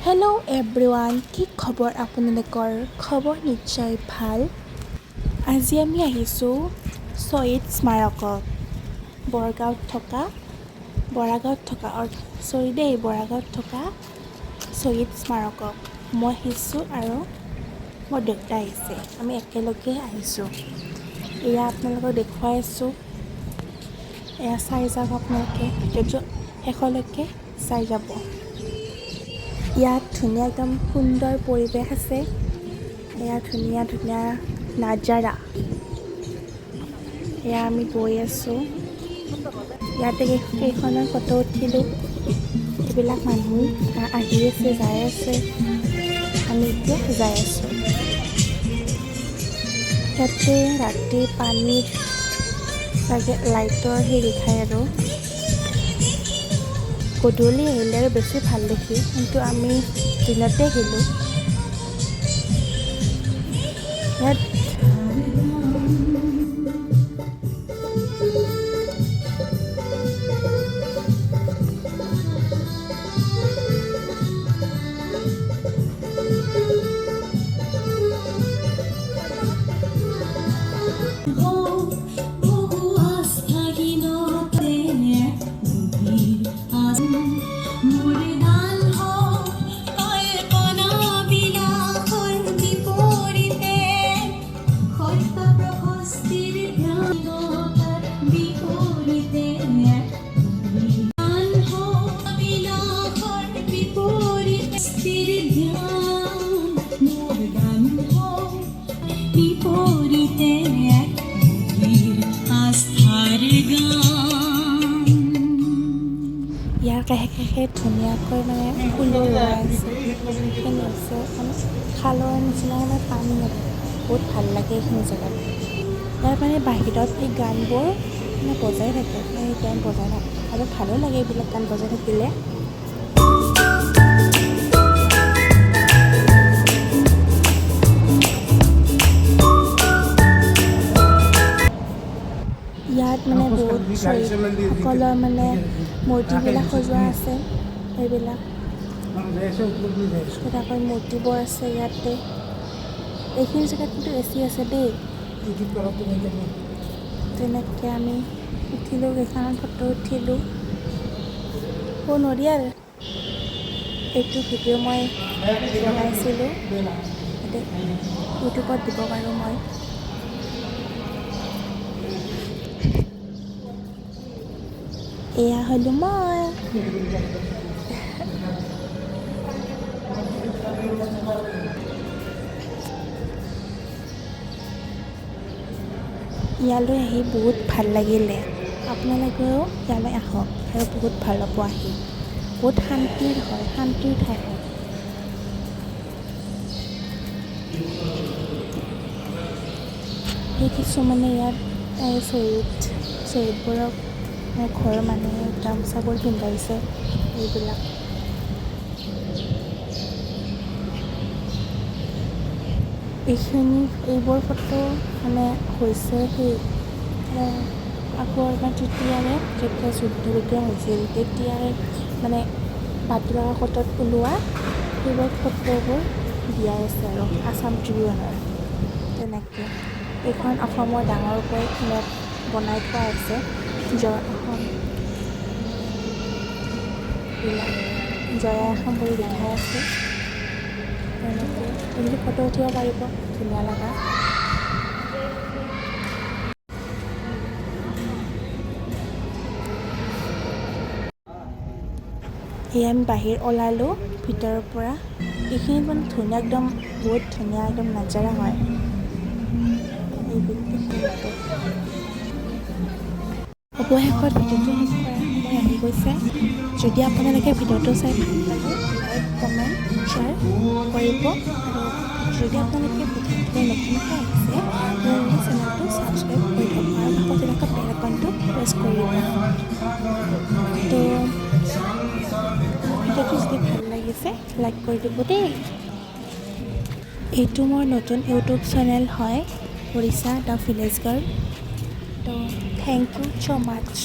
Hello' everyone, কি খবৰ আপোনালোকৰ? খবৰ নিশ্চয় ভাল। আজি আমি আহিছোঁ শ্বহীদ স্মাৰকত, বৰগাঁৱত থকা বৰাগাঁৱত থকা, চৰি দেই, বৰাগাঁৱত থকা শ্বহীদ স্মাৰকত মই আহিছোঁ আৰু মোৰ দেউতা আহিছে, আমি একেলগে আহিছোঁ। এয়া আপোনালোকক দেখুৱাই আছোঁ, এয়া চাই যাওক আপোনালোকে, ভিডিঅ'টো শেষলৈকে চাই যাব। ইয়াত ধুনীয়া একদম সুন্দৰ পৰিৱেশ আছে। এয়া ধুনীয়া ধুনীয়া নাজাৰা। এয়া আমি গৈ আছোঁ। ইয়াতে কেইখনমান ফটো উঠিলোঁ। এইবিলাক মানুহ আহি আছে, যাই আছে। আমি এতিয়া যাই আছোঁ। ইয়াতে ৰাতি পানীৰ চাগে লাইটৰ সেই দেখায় আৰু গধূলি আহিলে আৰু বেছি ভাল দেখি, কিন্তু আমি দিনতে গ'লোঁ। ইয়াত বহু আস্থাহীনতে গভীৰ মোৰ দান হওক কল্পনা বিলাসৰ বিপৰীতে, সত্য প্ৰশস্তিৰ ধ্যানতাৰ বিপৰীতে, দান হওক বিলাসৰ বিপৰীতে স্থিৰ ধ্যান, মোৰ দান হওক বিপৰীতে এক গভীৰ আস্থাৰ গান। ইয়াৰ কাষে কাষে ধুনীয়াকৈ মানে ফুলো ৰোৱা আছে। এইখিনি হৈছে মানে খালৰ নিচিনা, মানে পানী আৰু বহুত ভাল লাগে এইখিনি জেগাত। ইয়াৰ মানে বাহিৰত এই গানবোৰ মানে বজাই থাকে, এই গান বজাই থাকে আৰু ভালো লাগে এইবিলাক গান বজাই থাকিলে। ইয়াত মানে বহুত শ্বহীদসকলৰ মানে মূৰ্তিবিলাক সজোৱা আছে। এইবিলাক তেনেকৈ মূৰ্তিবোৰ আছে ইয়াতে। এইখিনি জেগাত কিন্তু এচি আছে দেই। তেনেকৈ আমি উঠিলোঁ, কেইখনমান ফটো উঠিলোঁ। অ' নদী আৰু এইটো ভিডিঅ' মই বনাইছিলোঁ, যাতে ইউটিউবত দিব পাৰোঁ মই। এয়া হ'লোঁ মই। ইয়ালৈ আহি বহুত ভাল লাগিলে। আপোনালোকেও ইয়ালৈ আহক আৰু বহুত ভাল পাব আহি। বহুত শান্তিৰ হয়, শান্তিৰ ঠাই হয়। সেই কিছুমানে ইয়াত এই শ্বহীদবোৰক মানে ঘৰৰ মানুহে গামোচাবোৰ পিন্ধাইছে এইবিলাক। এইখিনি এইবোৰ ফটো মানে হৈছে সেই মানে আকৌ এবাৰ তেতিয়াৰে যেতিয়া যুদ্ধ বিগ্ৰহ হৈছিল তেতিয়াৰে মানে বাতৰি কাকতত ওলোৱা সেইবোৰ ফটোবোৰ দিয়াই আছে আৰু আছাম ট্ৰিবিউনৰ তেনেকৈ। এইখন অসমৰ ডাঙৰকৈ মেপ বনাই থোৱা আছে। জয় অসম বিলাক জয় অসম বুলি লিখা আছে। তেনেকৈ এইখিনি ফটো উঠিব পাৰিব, ধুনীয়া লগা। এয়া আমি বাহিৰ ওলালোঁ ভিতৰৰ পৰা। এইখিনিত মানে ধুনীয়া একদম বহুত ধুনীয়া একদম নাজাৰা হয় এইখিনিতে। অৱশেষত ভিডিঅ'টো শেষ কৰাৰ সময় আহি গৈছে। যদি আপোনালোকে ভিডিঅ'টো চাই ভাল পালে লাইক, কমেণ্ট, শ্বেয়াৰ কৰিব আৰু যদি আপোনালোকে ভিডিঅ'টোলৈ নতুনকৈ আহিছে তেনেহ'লে চেনেলটো ছাবস্ক্ৰাইব কৰি থ'ব আৰু কাষতে থকা বেল আইকনটো প্ৰেছ কৰি দিব। তো ভিডিঅ'টো যদি ভাল লাগিছে লাইক কৰি দিব দেই। এইটো মোৰ নতুন ইউটিউব চেনেল হয়, উৰিষ্যা the village girl. তো thank you so much.